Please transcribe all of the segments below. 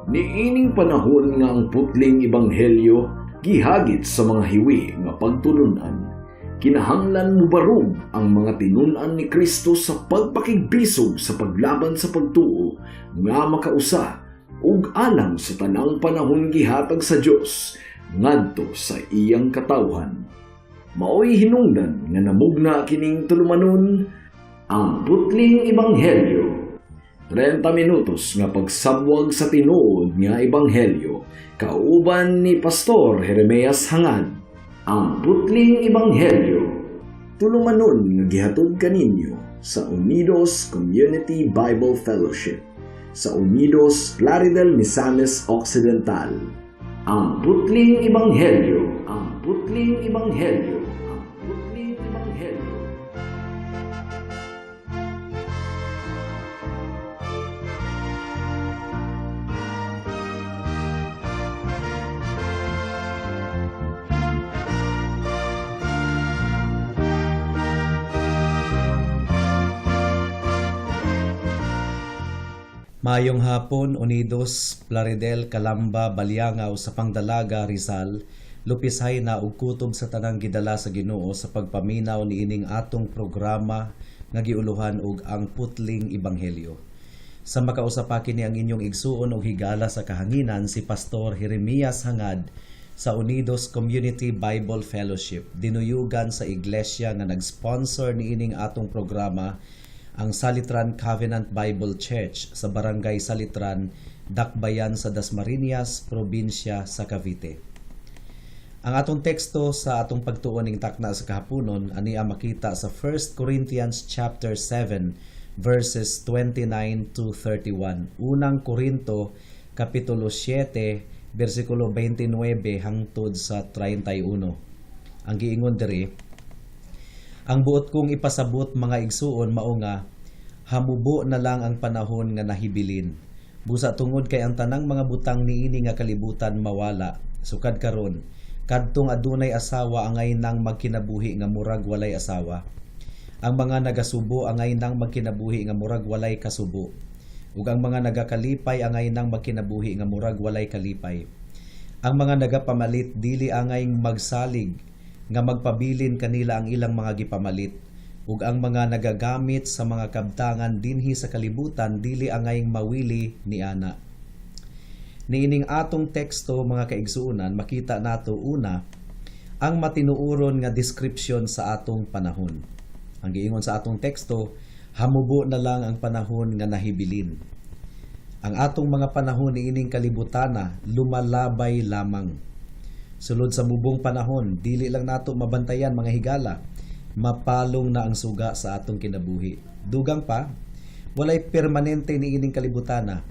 Niining panahon nga ang putling ebanghelyo gihagit sa mga hiwi nga pagtulunan, kinahanglan mubarog ang mga tinun-an ni Kristo sa pagpakigbisog sa paglaban sa pagtuo nga makausa ug alang sa tanang panahon gihatag sa Dios ngadto sa iyang katawhan. Maoy hinungdan nga namugna kining tulumanon, Ang Putling Ebanghelyo. 30 minutos nga pagsabwag sa tinuod nga ebanghelyo kauban ni Pastor Jeremias Hangad. Ang Putling Ebanghelyo. Tulumanon nga gihatod kaninyo sa Unidos Community Bible Fellowship sa Unidos, Plaridel, Misamis Occidental. Ang Putling Ebanghelyo. Ang Putling Ebanghelyo. Ang Putling Ebanghelyo. Maayong hapon, Unidos, Plaridel, Calamba, Baliangao sa Pangdalaga, Rizal, lupisay na ug kutob sa tanang gidala sa Ginoo sa pagpaminaw niining atong programa nga giuluhan og Ang Putling Ebanghelyo. Sa makausap pa kini ang inyong igsuon og higala sa kahanginan, si Pastor Jeremias Hangad sa Unidos Community Bible Fellowship, dinuyugan sa iglesia nga nag-sponsor niining atong programa, ang Salitran Covenant Bible Church sa Barangay Salitran, Dakbayan sa Dasmariñas, probinsya sa Cavite. Ang atong teksto sa atong pagtuon ning takna sa kahaponon ani ang makita sa 1 Corinthians chapter 7 verses 29 to 31. Unang Korinto kapitulo 7 bersikulo 29 hangtod sa 31. Ang giingon diri, "Ang buot kong ipasabot, mga igsuon, mao nga hamubo na lang ang panahon nga nahibilin. Busa tungod kay ang tanang mga butang niini nga kalibutan mawala, sukad karon kadtong adunay asawa angay nang magkinabuhi nga murag walay asawa. Ang mga nagasubo angay nang magkinabuhi nga murag walay kasubo. Ug ang mga nagakalipay angay nang magkinabuhi nga murag walay kalipay. Ang mga nagapamalit dili angay magsalig nga magpabilin kanila ang ilang mga gipamalit. Ug ang mga nagagamit sa mga kabtangan dinhi sa kalibutan dili angay mawili niana." Niining atong teksto, mga kaigsuonan, makita nato una ang matinuoron nga description sa atong panahon. Ang giingon sa atong teksto, hamubo na lang ang panahon nga nahibilin. Ang atong mga panahon niining kalibutana lumalabay lamang. Sulod sa mubong panahon, dili lang nato mabantayan, mga higala, mapalong na ang suga sa atong kinabuhi. Dugang pa, walay permanente niining kalibutana.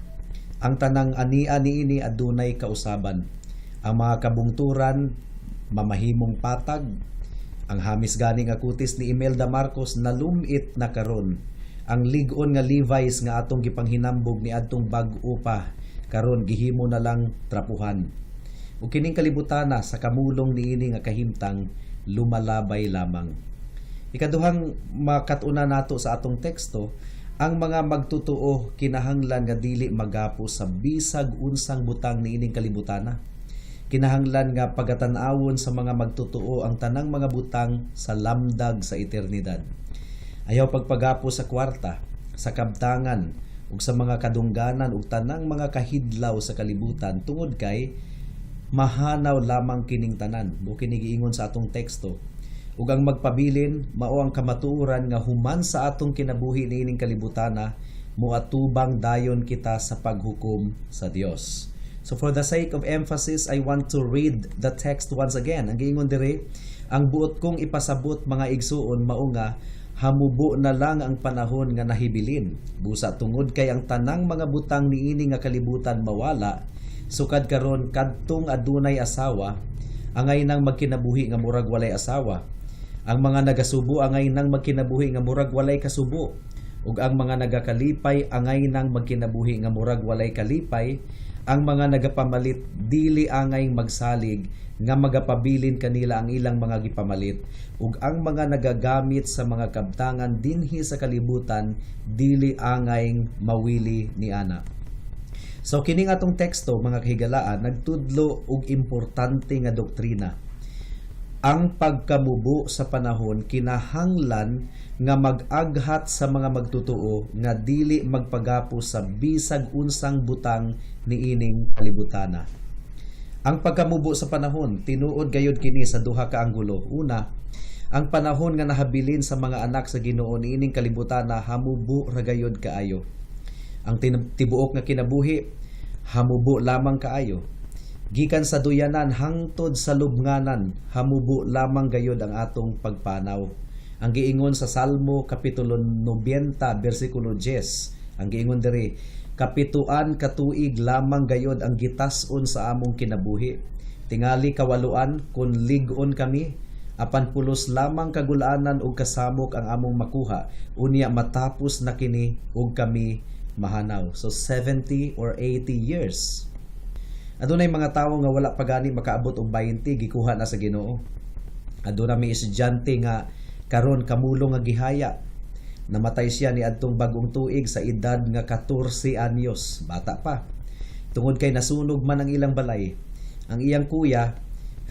Ang tanang ania niini adunay kausaban. Ang mga kabungturan mamahimong patag. Ang hamis gani nga kutis ni Imelda Marcos nalumit na karon. Ang lig-on nga Levi's nga atong gipanghinambog ni adtong bag-o pa karon gihimo na lang trapuhan. Ug kining kalibutana sa kamulong niini nga kahimtang lumalabay lamang. Ikaduhang makat-unan nato sa atong teksto, ang mga magtotoo kinahanglan nga dili magapo sa bisag unsang butang niining kalibutana. Kinahanglan nga pagatan-awon sa mga magtotoo ang tanang mga butang sa lamdag sa eternidad. Ayaw pagpagapo sa kwarta, sa kabtangan, ug sa mga kadungganan ug tanang mga kahidlaw sa kalibutan tungod kay mahanaw lamang kining tanan. Mao kini giingon sa atong teksto. Ug ang magpabilin mao ang kamatuoran nga human sa atong kinabuhi niining kalibutana, moatubang dayon kita sa paghukom sa Dios. So for the sake of emphasis, I want to read the text once again. Ang giingon diri, "Ang buot kong ipasabot, mga igsuon, mao nga hamubo na lang ang panahon nga nahibilin. Busa tungod kay ang tanang mga butang niini nga kalibutan mawala, sukad karon kadtong adunay asawa angay nang magkinabuhi nga murag walay asawa. Ang mga nagasubo angay nang magkinabuhi nga murag walay kasubo. Ug ang mga nagakalipay angay nang magkinabuhi nga murag walay kalipay. Ang mga nagapamalit dili angay magsalig nga magapabilin kanila ang ilang mga gipamalit. Ug ang mga nagagamit sa mga kabtangan dinhi sa kalibutan dili angay mawili niana." So kining atong teksto, mga kahigalaan, nagtudlo og importante nga doktrina. Ang pagkamubo sa panahon kinahanglan nga mag-aghat sa mga magtotoo nga dili magpagapos sa bisag unsang butang niining kalibutana. Ang pagkamubo sa panahon, tinuod gayud kini sa duha ka anggulo. Una, ang panahon nga nahabilin sa mga anak sa Ginoo niining kalibutana hamubo ra gayud kaayo. Ang tibuok nga kinabuhi hamubo lamang kaayo. Gikan sa duyanan hangtod sa lubnganan, hamubo lamang gayud ang atong pagpanaw. Ang giingon sa Salmo kapitulo 90 bersikulo 10, ang giingon diri, "Kapituan ka tuig lamang gayod ang gitas-on sa among kinabuhi. Tingali 8 kun lig-on kami, apan pulos lamang kagulanan ug kasamok ang among makuha. Unya matapos na kini ug kami mahanaw." So 70 or 80 years. Adunay mga tawo nga wala pa gani makaabot og 20, gikuha na sa Ginoo. Aduna may estudyante nga karon kamulong nga gihaya. Namatay siya ni adtong bagong tuig sa edad nga 14 anyos, bata pa. Tungod kay nasunog man ang ilang balay. Ang iyang kuya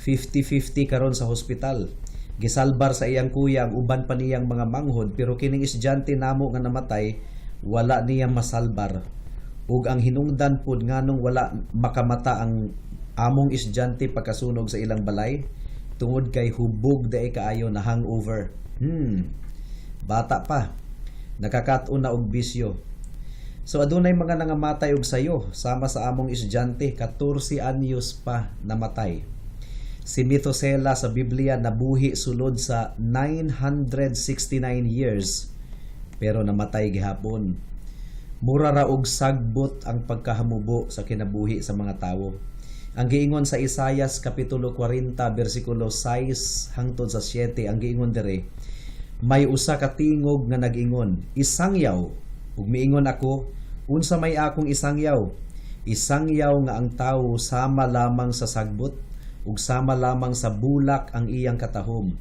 50-50 karon sa hospital. Gisalbar sa iyang kuya ang uban pa niyang mga manghod, pero kining estudyante namo nga namatay, wala niya masalbar. Ug ang hinungdan pud nganong wala makamata ang among estudyante pagkasunog sa ilang balay, tungod kay hubog diay kaayo, na hangover. Bata pa. Nakakaton na og bisyo. So adunay mga nangamatay og sayo sama sa among estudyante, 14 anyos pa namatay. Si Methuselah sa Biblia nabuhi sulod sa 969 years pero namatay gihapon. Mura ra og sagbot ang pagkahamubo sa kinabuhi sa mga tawo. Ang giingon sa Isayas kapitulo 40 bersikulo 6 hangtod sa 7, ang giingon dire, "May usa ka tingog nga nag-ingon, 'Isangyaw.' Ug miingon ako, 'Unsa may akong isangyaw?' 'Isangyaw nga ang tawo sama lamang sa sagbot ug sama lamang sa bulak ang iyang katahom.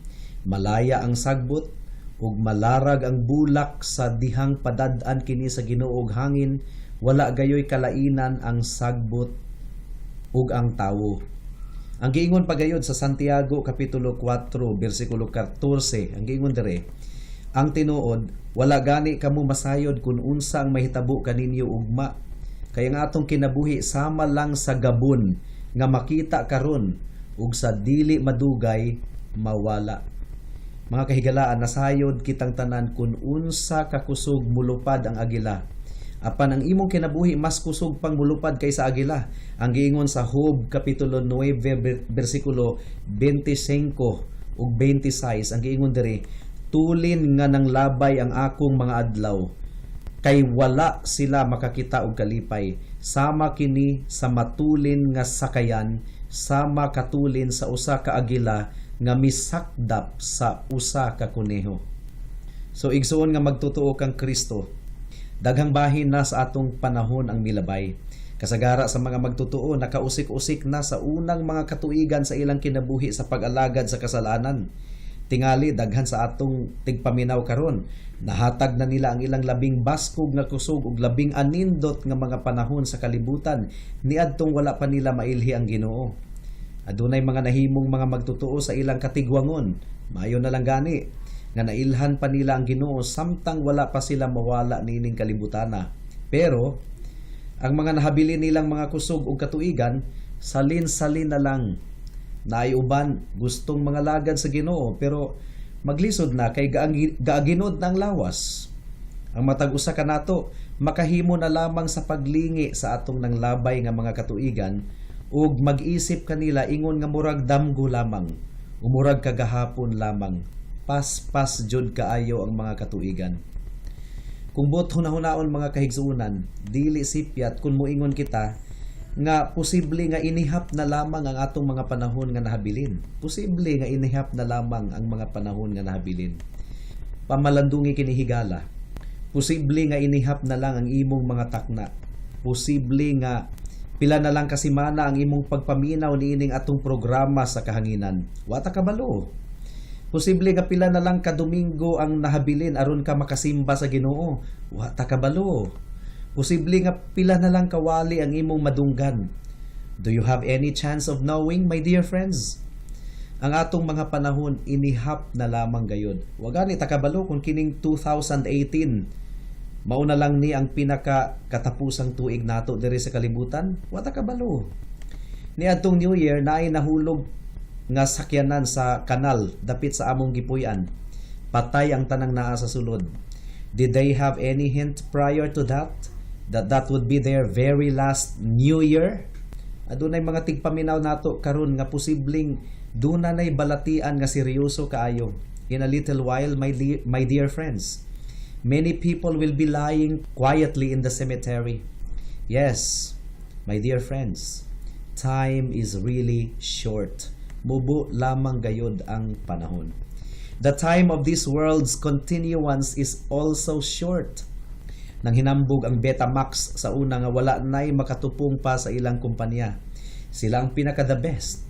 Malaya ang sagbot ug malarag ang bulak sa dihang padad-an kini sa Ginoo og hangin, wala gayoy kalainan ang sagbot ug ang tawo." Ang giingon pagayod sa Santiago kapitulo 4 bersikulo 14, ang giingon dire, "Ang tinuod, wala gani kamo masayod kung unsa ang mahitabo kaninyo ugma. Kay ang atong kinabuhi sama lang sa gabon nga makita karon ug sa dili madugay mawala." Mga kahigalaan, nasayod kitang tanan kung unsa kakusog mulupad ang agila. Apan ang imong kinabuhi mas kusog pang mulupad kaysa agila. Ang giingon sa Job kapitulo 9 bersikulo 25 ug 26, ang giingon diri, "Tulin nga nanglabay ang akong mga adlaw kay wala sila makakita og kalipay. Sama kini sa matulin nga sakayan, sama katulin sa usa ka agila nga misakdap sa usa ka kuneho." So igsuon nga magtotoo kang Kristo, daghang bahin na sa atong panahon ang milabay. Kasagara sa mga magtotoo nakausik-usik na sa unang mga katuigan sa ilang kinabuhi sa pag-alagad sa kasalanan. Tingali daghan sa atong tigpaminaw karon, nahatag na nila ang ilang labing baskog nga kusog ug labing anindot nga mga panahon sa kalibutan niadtong wala pa nila mailhi ang Ginoo. Adunay mga nahimong mga magtotoo sa ilang katigwangon. Maayo na lang gani nga nailhan pa nila ang Ginoo samtang wala pa sila mawala niining kalibutana. Pero ang mga nahabilin nilang mga kusog ug katuigan, salin-salin na lang. Naay uban gustong mga lagad sa Ginoo pero maglisod na kay gaaginod na ang lawas. Ang matag usa kanato makahimo na lamang sa paglingi sa atong nanglabay nga mga katuigan ug mag-isip kanila ingon nga murag damgo lamang, umurag kagahapon lamang. Paspas jud kaayo ang mga katuigan. Kung buot hunahunaon, mga kahigsuonan, dili sipyat kung moingon kita nga posible nga inihap na lamang ang atong mga panahon nga nahabilin. Posible nga inihap na lamang ang mga panahon nga nahabilin. Pamalandungi kini, higala. Posible nga inihap na lang ang imong mga takna. Posible nga pila na lang kasimana ang imong pagpaminaw niining atong programa sa kahanginan. Wa ta kabalo. Posible nga pila na lang ka Domingo ang nahabilin aron ka makasimba sa Ginoo. Wa ta kabalo. Posible nga pila na lang kawali ang imong madunggan. Do you have any chance of knowing, my dear friends? Ang atong mga panahon inihap na lamang gayod. Wa gani ta kabalo kung kining 2018 mao na lang ni ang pinaka katapusang tuig nato diri sa kalibutan. Wa ta kabalo. Niadtong New Year, naay nahulog nga sakyanan sa kanal dapit sa among gipuy-an. Patay ang tanang naa sa sulod. Did they have any hint prior to that that that would be their very last New Year? Adunay mga tigpaminaw nato karon nga posibleng duna nay balatian nga seryoso kaayo. In a little while, my dear friends, many people will be lying quietly in the cemetery. Yes, my dear friends, time is really short. Mubo lamang gayod ang panahon. The time of this world's continuance is also short. Nang hinambog ang Betamax sa una nga wala nay makatupong pa sa ilang kumpanya. Sila ang pinaka the best.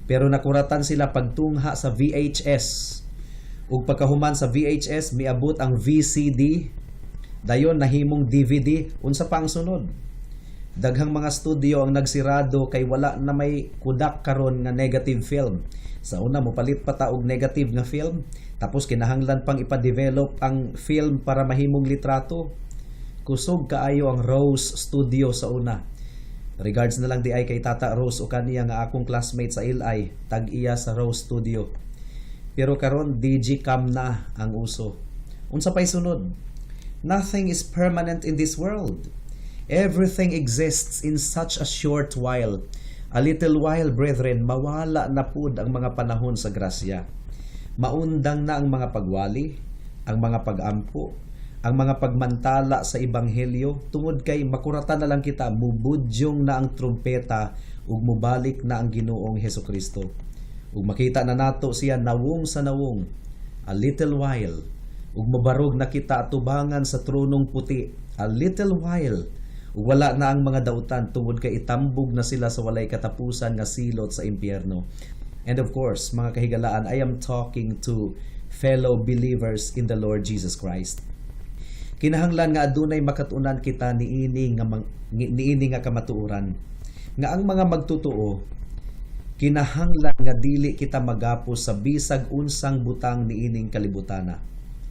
Pero nakuratan sila pagtungha sa VHS. Ug pagkahuman sa VHS, miabot ang VCD. Dayon nahimong DVD. Unsa pa ang sunod? Daghang mga studio ang nagsirado kay wala na may kudak karon nga negative film. Sa una, mopalit pa ta og negative nga film, tapos kinahanglan pang ipa-develop ang film para mahimong litrato. Kusog kaayo ang Rose Studio sa una. Regards na lang diay kay Tata Rose Ocania nga akong classmate sa LI, tag-iya sa Rose Studio. Pero karon digicam na ang uso. Unsa pay sunod? Nothing is permanent in this world. Everything exists in such a short while. A little while, brethren, mawala na pud ang mga panahon sa grasya. Maundang na ang mga pagwali, ang mga pagampo, ang mga pagmantala sa ebanghelyo tungod kay makuratan na lang kita, mubudyong na ang trumpeta ug mubalik na ang Ginoong Hesukristo. Ug makita na nato siya nawong sa nawong. A little while, ug mabarog na kita atubangan sa tronong puti. A little while, ug wala na ang mga dautan tungod kay itambog na sila sa walay katapusan nga silot sa impyerno. And of course, mga kahigalaan, I am talking to fellow believers in the Lord Jesus Christ. Kinahanglan nga adunay makatunan kita niini nga kamatuoran nga ang mga magtotoo, kinahanglan nga dili kita magapos sa bisag unsang butang niining kalibutana.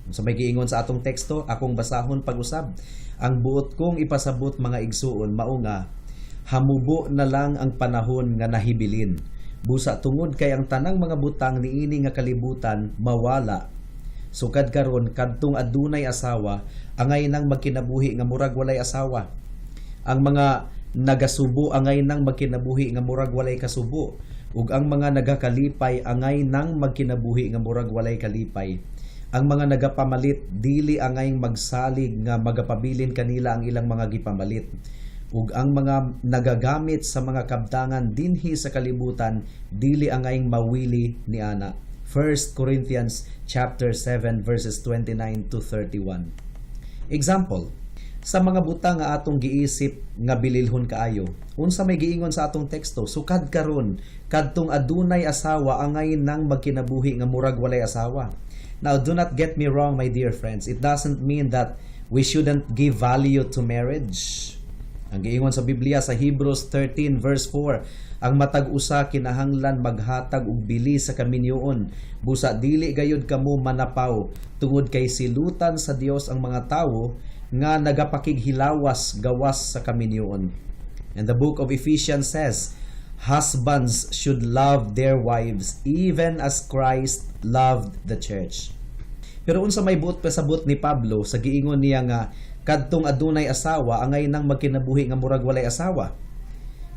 Sa may giingon sa atong teksto, akong basahon pag-usab. Ang buot kong ipasabot, mga igsuon, mao nga hamubo na lang ang panahon nga nahibilin. Busa tungod kay ang tanang mga butang niini nga kalibutan mawala. Sukad karon, kadtong adunay asawa angay nang magkinabuhi nga murag walay asawa. Ang mga nagasubo angay nang magkinabuhi nga murag walay kasubo. Ug ang mga nagakalipay angay nang magkinabuhi nga murag walay kalipay. Ang mga nagapamalit dili angay magsalig nga magapabilin kanila ang ilang mga gipamalit. Ug ang mga nagagamit sa mga kabtangan dinhi sa kalibutan dili angay mawili ni ana. 1 Corinthians chapter 7 verses 29 to 31. Example, sa mga butang nga atong giisip nga bililhon kaayo. Unsa may giingon sa atong teksto? Sukad karon, kadtong adunay asawa angay nang magkinabuhi nga murag walay asawa. Now, do not get me wrong, my dear friends. It doesn't mean that we shouldn't give value to marriage. Ang giingon sa Biblia sa Hebrews 13 verse 4, ang matag usa kinahanglan maghatag og bili sa kaminyoon. Busa dili gayud kamo manapaw tungod kay silutan sa Dios ang mga tawo nga nagapakighilawas gawas sa kaminyoon. And the book of Ephesians says, husbands should love their wives even as Christ loved the church. Pero unsa may buot pasabot ni Pablo sa giingon niya nga kadtong adunay asawa angay nang magkinabuhi nga murag walay asawa?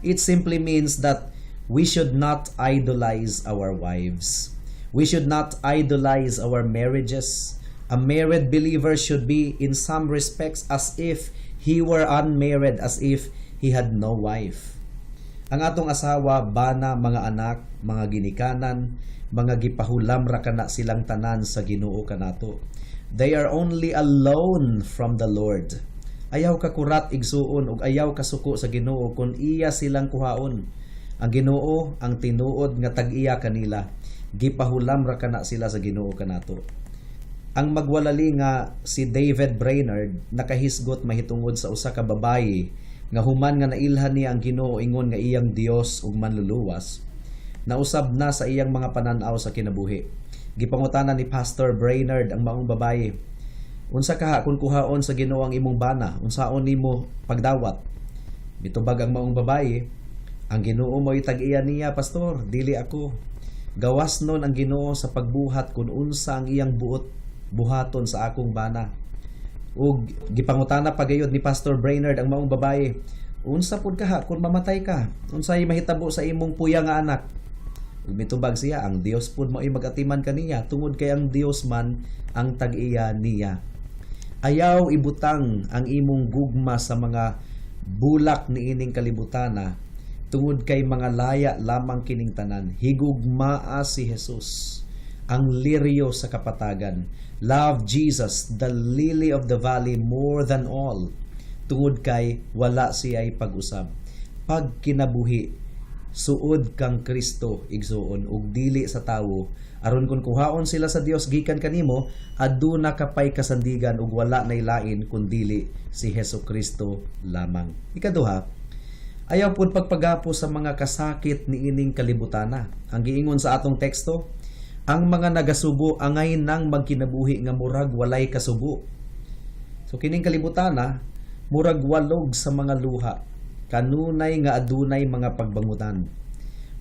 It simply means that we should not idolize our wives. We should not idolize our marriages. A married believer should be in some respects as if he were unmarried, as if he had no wife. Ang atong asawa, bana, mga anak, mga ginikanan, mga gipahulam ra kana silang tanan sa Ginoo kanato. They are only a loan from the Lord. Ayaw ka kurat, igsuon, ug ayaw ka suko sa Ginoo kung iya silang kuhaon. Ang Ginoo ang tinuod nga tag-iya kanila. Gipahulam ra kana sila sa Ginoo kanato. Ang magwalali nga si David Brainerd nakahisgot mahitungod sa usa ka babayi nga human nga nailhan niya ang Ginoo ingon nga iyang Dios ug Manluluwas, nausab na sa iyang mga pananaw sa kinabuhi. Gipangutana ni Pastor Brainerd ang maong babayi, "Unsa kaha kung kuhaon sa Ginoo ang imong bana, unsaon nimo pagdawat?" Mitubag ang maong babayi, "Ang Ginoo mo'y tag-iya niya, pastor, dili ako. Gawas nun ang Ginoo sa pagbuhat kung unsa ang iyang buot buhaton sa akong bana." Ug gipangutana pa gayud ni Pastor Brainerd ang maong babaye, "Unsa pud kaha kung mamatay ka? Unsay mahitabo sa imong puya nga anak?" Ug mitubag siya, "Ang Dios pud mao'y magatiman kaniya tungod kay ang Dios man ang tag-iya niya." Ayaw ibutang ang imong gugma sa mga bulak niining kalibutana tungod kay mga laya lamang kining tanan. Higugmaa si Jesus, ang liryo sa kapatagan. Love Jesus, the lily of the valley, more than all, tungod kay wala siya'y pag-usab. Pagkinabuhi, suod kang Kristo, igsuon, ug dili sa tawo, aron kung kuhaon sila sa Dios gikan kanimo, aduna ka pay kasandigan ug wala nay lain kundili si Hesus Kristo lamang. Ikaduha, ayaw pud pagpagapo sa mga kasakit niining kalibutana. Ang giingon sa atong teksto, ang mga nagasubo angay nang magkinabuhi nga murag walay kasubo. So kining kalibutana murag walog sa mga luha, kanunay nga adunay mga pagbangutan.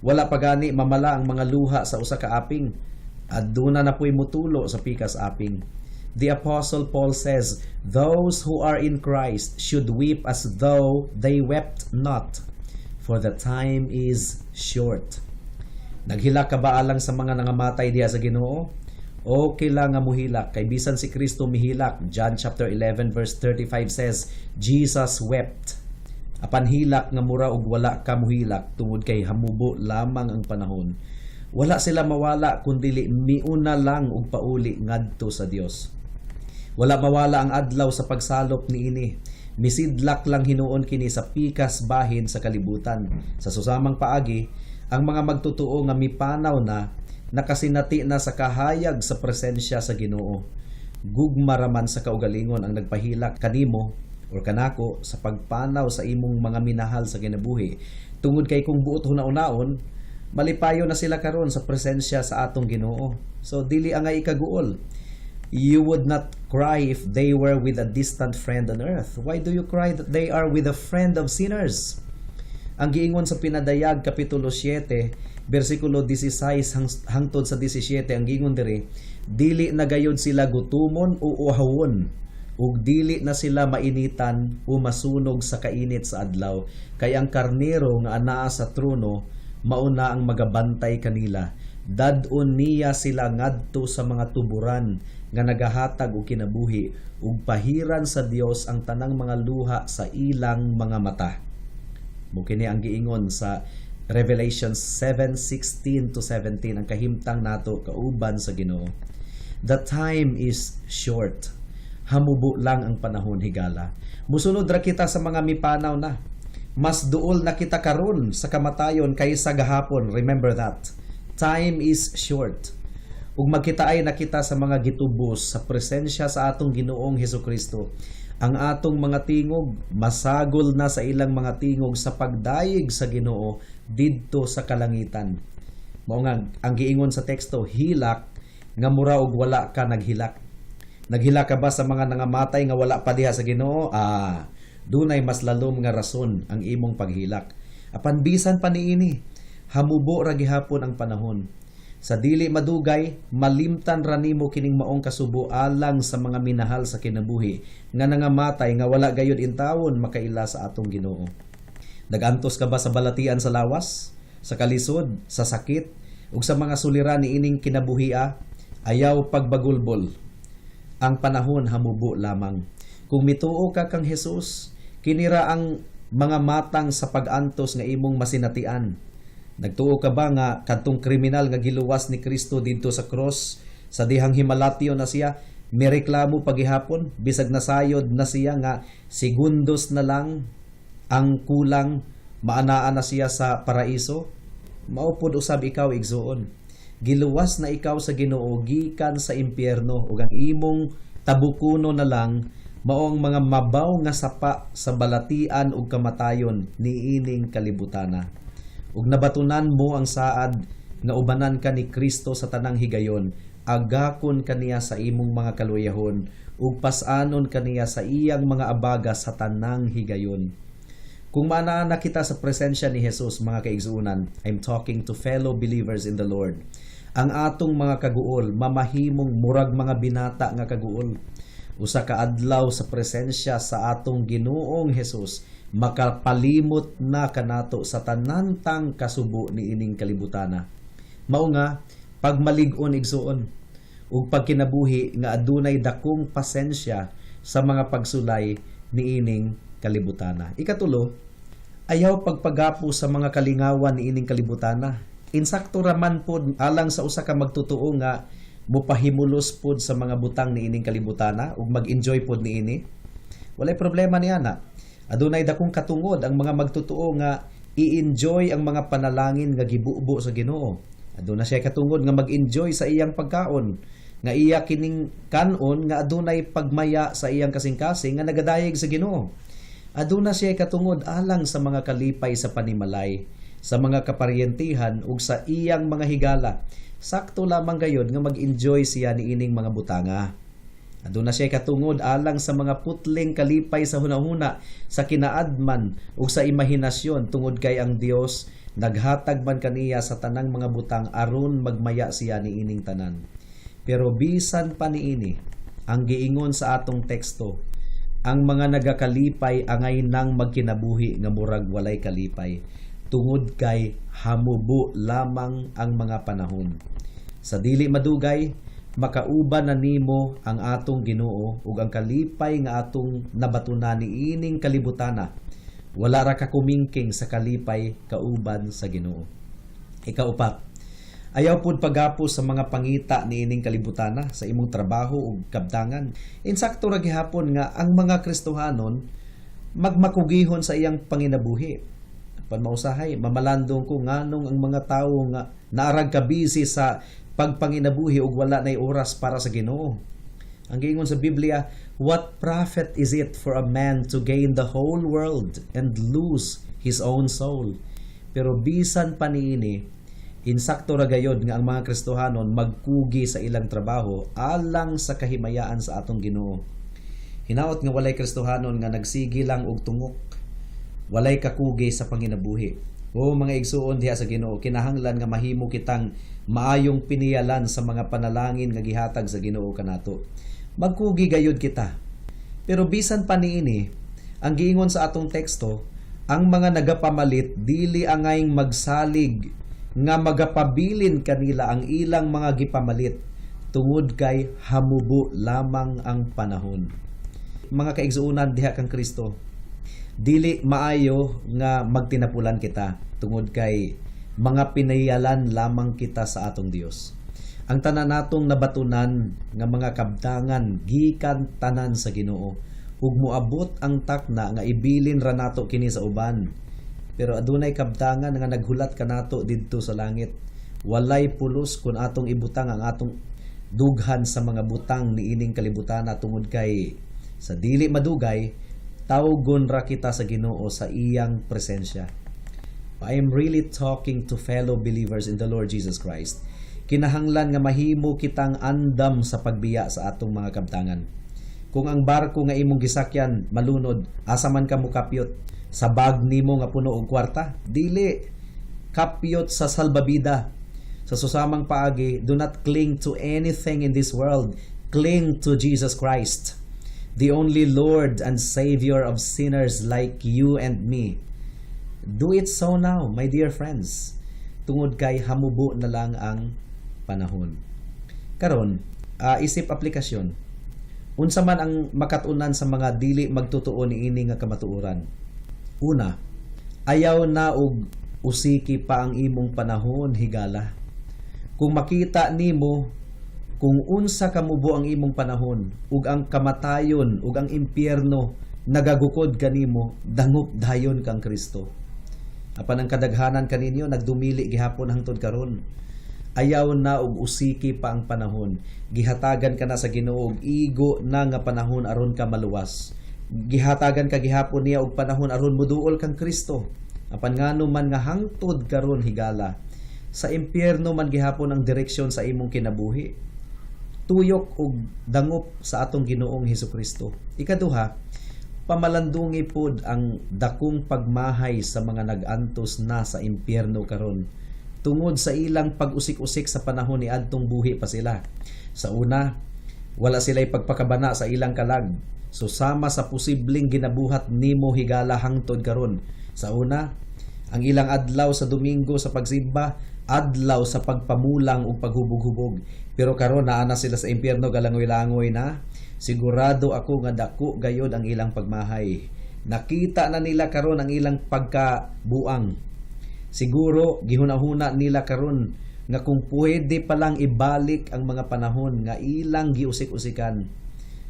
Wala pa gani mamala ang mga luha sa usa ka aping, aduna na po'y mutulo sa pikas aping. The Apostle Paul says, "Those who are in Christ should weep as though they wept not, for the time is short." Naghilak ka ba alang sa mga nangamatay diha sa Ginoo? Okay lang nga muhilak kay bisan si Kristo mihilak. John chapter 11 verse 35 says, "Jesus wept." Apan hilak nga mura og wala ka muhilak tungod kay hamubo lamang ang panahon. Wala sila mawala kundili miuna lang og pauli ngadto sa Dios. Wala mawala ang adlaw sa pagsalop niini. Misidlak lang hinuon kini sa pikas bahin sa kalibutan. Sa susamang paagi, ang mga magtotoo nga mipanaw na, nakasinati na sa kahayag sa presensya sa Ginoo. Gugma raman sa kaugalingon ang nagpahilak kanimo or kanako sa pagpanaw sa imong mga minahal sa kinabuhi. Tungod kay kung buot huna-unaon, malipayo na sila karon sa presensya sa atong Ginoo. So dili angay ikaguol. You would not cry if they were with a distant friend on earth. Why do you cry that they are with a friend of sinners? Ang giingon sa Pinadayag kapitulo 7 bersikulo 16 hangtod sa 17, ang giingon diri, dili na gayud sila gutumon o uhawon ug dili na sila mainitan o masunog sa kainit sa adlaw, kay ang Karnero nga anaa sa trono mauna ang magabantay kanila. Dad-on niya sila ngadto sa mga tuburan nga nagahatag og kinabuhi, ug pahiran sa Dios ang tanang mga luha sa ilang mga mata. Mao kini ang giingon sa Revelation 7:16 to 17, ang kahimtang nato kauban sa Ginoo. The time is short. Hamubo lang ang panahon, higala. Musunod ra kita sa mga mipanaw na. Mas duol na kita karon sa kamatayon kaysa gahapon. Remember that. Time is short. Ug magkitaay na kita sa mga gitubos sa presensya sa atong Ginoong Hesukristo. Ang atong mga tingog masagol na sa ilang mga tingog sa pagdayeg sa Ginoo didto sa kalangitan. Mao nga ang giingon sa teksto, hilak nga mura og wala ka naghilak. Naghilak ka ba sa mga nangamatay nga wala pa diha sa Ginoo? Ah, dunay mas lalom nga rason ang imong paghilak. Apan bisan pa niini, hamubo ra gihapon ang panahon. Sa dili madugay, malimtan ra nimo kining maong kasubo alang sa mga minahal sa kinabuhi nga nangamatay nga wala gayud intawon makaila sa atong Ginoo. Nagantos ka ba sa balatian sa lawas, sa kalisod, sa sakit, ug sa mga suliran niining kinabuhia? Ayaw pagbagulbol. Ang panahon hamubo lamang. Kung mituo ka kang Jesus, kinira ang mga matang sa pag-antos nga imong masinatian. Nagtuo ka ba nga kadtong kriminal nga giluwas ni Kristo didto sa cross, sa dihang himalatyo na siya, mireklamo pagihapon bisag nasayod na siya nga segundos na lang ang kulang maanaa na siya sa paraiso? Mao pod usab ikaw, igsuon. Giluwas na ikaw sa Ginoo gikan sa impyerno ug ang imong tabukuno na lang mao ang mga mabaw nga sapa sa balatian ug kamatayon niining kalibutana. Ug nabatunan mo ang saad nga ubanan ka ni Kristo sa tanang higayon, agakon kaniya sa imong mga kaluyahon ug pas-anon kaniya sa iyang mga abaga sa tanang higayon. Kung maanaa na kita sa presensya ni Jesus, mga kaigsuonan, I'm talking to fellow believers in the Lord. Ang atong mga kaguol mamahimong murag mga binata nga kaguol. Usa ka adlaw sa presensya sa atong Ginoong Jesus, makapalimot na kanato sa tanantang kasubo niining kalibutana. Mao nga pagmalig-on, igsuon, ug pagkinabuhi nga adunay dakong pasensya sa mga pagsulay niining kalibutana. Ikatulo, ayaw pagpagapo sa mga kalingawan niining kalibutana. Insakto raman pod alang sa usa ka magtotoo nga mopahimulos pod sa mga butang niining kalibutana ug mag-enjoy pod niini. Walay problema niya na. Adunay dakong katungod ang mga magtotoo nga i-enjoy ang mga panalangin nga gibubo sa Ginoo. Aduna siya katungod nga mag-enjoy sa iyang pagkaon, nga iya kining kanon nga adunay pagmaya sa iyang kasing-kasing nga nagadayeg sa Ginoo. Aduna siya katungod alang sa mga kalipay sa panimalay, sa mga kaparyentihan ug sa iyang mga higala. Sakto lamang gayod nga mag-enjoy siya niining mga butanga. Aduna siya katungod alang sa mga putling kalipay sa hunahuna, sa kinaadman ug sa imahinasyon, tungod kay ang Dios naghatag man kaniya sa tanang mga butang aron magmaya siya niining tanan. Pero bisan pa niini, ang giingon sa atong teksto, ang mga nagakalipay angay nang magkinabuhi nga murag walay kalipay tungod kay hamubo lamang ang mga panahon. Sa dili madugay, makauban na nimo ang atong Ginoo ug ang kalipay nga atong nabatunan niining kalibutana wala ra ka kumingking sa kalipay kauban sa Ginoo. Ikaupat, ayaw pud pagapos sa mga pangita niining kalibutana sa imong trabaho ug kabtangan. Insakto ra gihapon nga ang mga Kristohanon magmakugihon sa iyang panginabuhi. Pan mausahay, mamalandong ko nganong ang mga tawo nga naarag ka busy sa pagpanginabuhi ug wala nay oras para sa Ginoo. Ang giingon sa Biblia, "What profit is it for a man to gain the whole world and lose his own soul?" Pero bisan pa niini, insakto ra gayod nga ang mga Kristohanon magkugi sa ilang trabaho alang sa kahimayaan sa atong Ginoo. Hinaot nga walay Kristohanon nga nagsigi lang og tungok, walay kakugi sa panginabuhi. O mga igsuon diha sa Ginoo, kinahanglan nga mahimo kitang maayong piniyalan sa mga panalangin nga gihatag sa Ginoo kanato. Magkugi gayud kita. Pero bisan pa niini, ang giingon sa atong teksto, ang mga nagapamalit dili angayng magsalig nga magapabilin kanila ang ilang mga gipamalit tungod kay hamubo lamang ang panahon. Mga kaigsuonan diha kang Kristo, dili maayo nga magtinapulan kita tungod kay mga pinayalan lamang kita sa atong Dios. Ang tanan natong nabatunan nga mga kabtangan gikan tanan sa Ginoo ug moabot ang takna nga ibilin ra nato kini sa uban. Pero adunay kabtangan nga naghulat kanato didto sa langit. Walay pulos kung atong ibutang ang atong dughan sa mga butang niining kalibutana tungod kay sa dili madugay, tawgon ra kita sa Ginoo sa iyang presensya. I am really talking to fellow believers in the Lord Jesus Christ. Kinahanglan nga mahimo kitang andam sa pagbiya sa atong mga kabtangan. Kung ang barko nga imong gisakyan malunod, asa man ka mokapyot? Sa bag nimo nga puno og kwarta? Dili. Kapyot sa salbabida. Sa susamang paagi, do not cling to anything in this world. Cling to Jesus Christ, the only Lord and Savior of sinners like you and me. Do it so now, my dear friends. Tungod kay hamubo na lang ang panahon. Karon, isip aplikasyon. Unsa man ang makat-unan sa mga dili magtotoo niini nga kamatuoran? Una, ayaw na og usiki pa ang imong panahon, higala. Kung makita nimo kung unsa kamubo ang imong panahon ug ang kamatayon ug ang impyerno nagagukod kanimo, dangop dayon kang Kristo. Apan ang kadaghanan kaninyo nagdumili gihapon hangtod karon. Ayaw na og usiki pa ang panahon. Gihatagan ka na sa Ginoo og igo na nga panahon aron ka maluwas. Gihatagan ka gihapon niya og panahon aron muduol kang Kristo. Apan ngano man nga hangtod karon, higala, sa impyerno man gihapon ang direksyon sa imong kinabuhi? Tuyok og dangop sa atong Ginoong Hesukristo. Ikaduha, pamalandungi pod ang dakong pagmahay sa mga nag-antos na sa impyerno karon tungod sa ilang pag-usik-usik sa panahon ni adtong buhi pa sila. Sa una, wala sila'y pagpakabana sa ilang kalag. So sama sa posibleng ginabuhat nimo, higala, hangtod karon. Sa una, ang ilang adlaw sa Domingo sa pagsimba, adlaw sa pagpamulang ug paghubog-hubog. Pero karon naa na sila sa impyerno, galangoy-langoy na. Sigurado ako nga dako gayod ang ilang pagmahay. Nakita na nila karon ang ilang pagkabuang. Siguro gihuna-huna nila karon nga kung pwede pa lang ibalik ang mga panahon nga ilang giusik-usikan,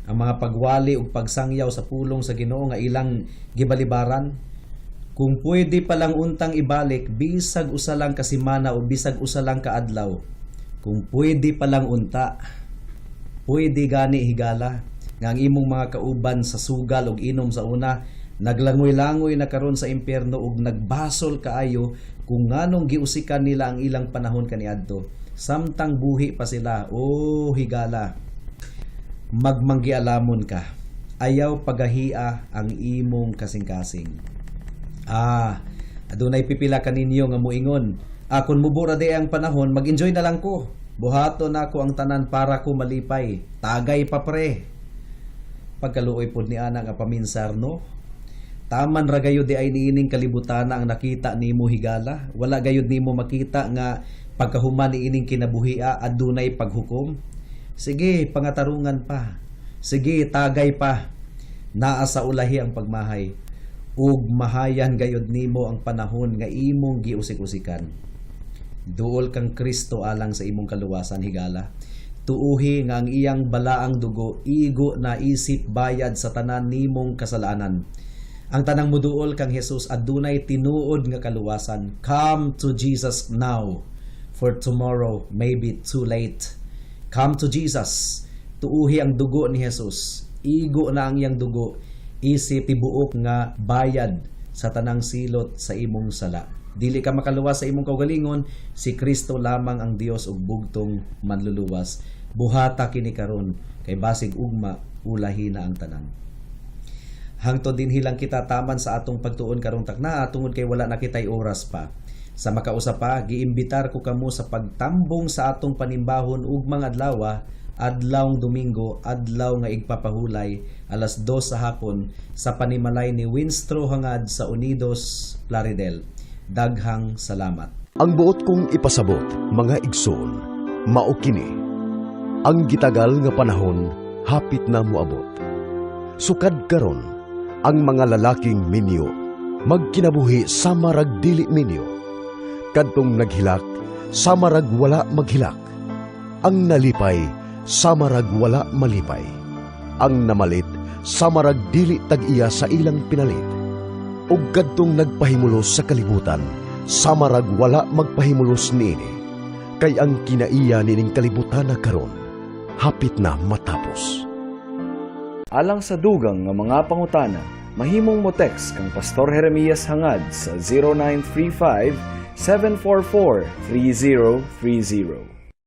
ang mga pagwali ug pagsangyaw sa pulong sa Ginoo nga ilang gibalibaran, kung pwede pa lang untang ibalik bisag usa lang ka semana o bisag usa lang ka adlaw, kung pwede pa lang unta. Pwede gani, higala, nga ang imong mga kauban sa sugal ug inom sa una naglangoy-langoy na karon sa impyerno ug nagbasol kaayo kung nganong giusikan nila ang ilang panahon kaniadto samtang buhi pa sila. Oh higala, magmanggialamon ka. Ayaw pagahia ang imong kasing-kasing. Adunay pipila kaninyo nga muingon, "Ah, kun mubo ra diay ang panahon, mag-enjoy na lang ko. Buhaton nako ang tanan para ko malipay. Tagay pa, pre." Pagkaluoy pod ni ana nga paminsar, no? Taman ra gayud diay niining kalibutan ang nakita nimo, higala. Wala gayud nimo makita nga pagkahuman niining kinabuhia adunay paghukom. Sige, pangatarungan pa. Sige, tagay pa. Naa sa ulahi ang pagmahay. Ug mahayan gayud nimo ang panahon nga imong giusik-usikan. Duol kang Kristo alang sa imong kaluwasan, higala. Tuuhi nga ang iyang balaang dugo igo na isip bayad sa tanan nimong kasalanan. Ang tanang muduol kang Jesus adunay tinuod nga kaluwasan. Come to Jesus now, for tomorrow may be too late. Come to Jesus. Tuuhi ang dugo ni Jesus. Igo na ang iyang dugo isip tibuok nga bayad sa tanang silot sa imong sala. Dili ka makaluwas sa imong kaugalingon, si Kristo lamang ang Dios ug bugtong manluluwas. Buhata kini karon kay basig ugma ulahi na ang tanan. Hangtod dinhi lang kita taman sa atong pagtuon karong takna tungod kay wala na kitay oras pa. Sa makausa pa, giimbitar ko kamo sa pagtambong sa atong panimbahon ugmang adlaw, adlawng Domingo, adlaw nga igpapahulay, alas 2 sa hapon sa panimalay ni Winstro Hangad sa Unidos, Plaridel. Daghang salamat. Ang buot kong ipasabot, mga igsoon, mao kini. Ang gitagal nga panahon, hapit na moabot. Sukad karon, ang mga lalaking minyo, magkinabuhi sama rag dili minyo. Kadtong naghilak, sama rag wala maghilak. Ang nalipay, sama rag wala malipay. Ang namalit, sama rag dili tag-iya sa ilang pinalit. Ug kadtong nagpahimulos sa kalibutan, sama rag wala magpahimulos niini. Kay ang kinaiya nining kalibutan na karon, hapit na matapos. Alang sa dugang nga mga pangutana, mahimong mo text kang Pastor Jeremias Hangad sa 0935 744 3030.